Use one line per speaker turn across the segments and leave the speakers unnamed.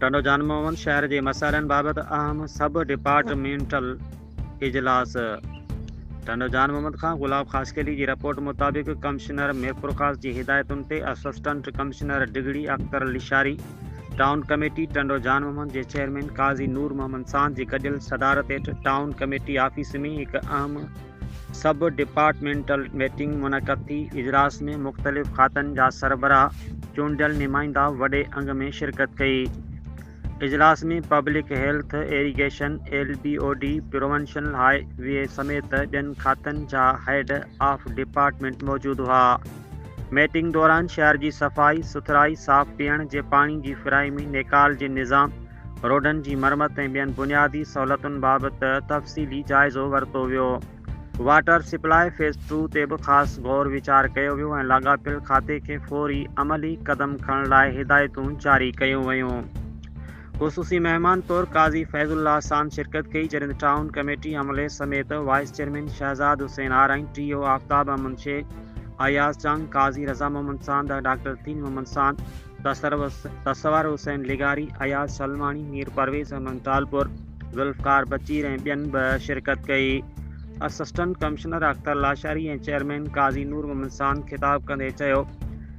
ٽنڊو جان محمد شهر جي مسئلن بابت اهم سب ڊپارٽمينٽل اجلاس. ٽنڊو جان محمد کان گلاب خاصخيلي جي رپورٽ مطابق ڪمشنر ميرپورخاص جي هدايتن تي assistant commissioner Digri Akhtar لشاري، town committee Tando جان محمد جي چيئرمين قاضي نور محمد ساند جي گڏيل صدارت هيٺ ٽائون ڪميٽي آفيس ۾ هڪ اهم سب ڊپارٽمينٽل ميٽنگ منعقد ٿي، اجلاس ۾ مختلف کاتن جا سربراهه، چونڊيل نمائندا وڏي انگ ۾ شرڪت ڪئي. اجلاس ۾ public health, irrigation, L B O D, provincial highway سميت ٻين کاتن جا هيڊ آف ڊپارٽمينٽ موجود هئا. ميٽنگ دوران شهر جي صفائي سٿرائي، صاف پيئڻ جي پاڻي جي فراهمي، نيڪال جي نظام، روڊن جي مرمت ۽ ٻين بنيادي سهولتن بابت تفصيلي جائزو ورتو ويو. واٽر سپلاء فيز ٽو تي به خاص غور ويچار ڪيو ويو ۽ لاڳاپيل کاتي کي فوري عملي قدم کڻڻ لاء هدايتون جاري ڪيون ويون. خصوصي مهمان طور قاضي فيض الله ساند شرڪت ڪئي، جڏهن ته ٽائون ڪميٽي عملي سميت vice chairman Shahzad Hussain Arain, T O Aftab Ahmed Shaikh, Ayaz Chang, Qazi Raza Muhammad Sand, doctor Din Muhammad Sand, Tasawar Hussain لغاري، اياز سلماڻي، مير پرويز احمد ٽالپر، ذوالفقار بچير ۽ ٻين به شرڪت ڪئي. Assistant commissioner Akhtar Lashari ۽ chairman Qazi Noor Muhammad Sand خطاب ڪندي چيو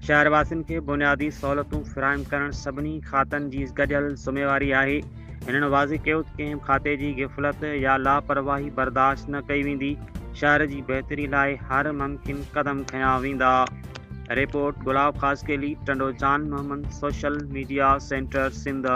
شهر واسين کي بنيادي سهولتون فراهم ڪرڻ سڀني کاتن جي گڏيل ذميواري آهي. هنن واضح ڪيو ته ڪنهن به کاتي جي غفلت يا لاپرواهي برداشت نه ڪئي ويندي، شهر جي بهتري لاء هر ممڪن قدم کنيا ويندا. Report, Gulab Khaskheli, Tando Jan Muhammad, social media centre Sindh.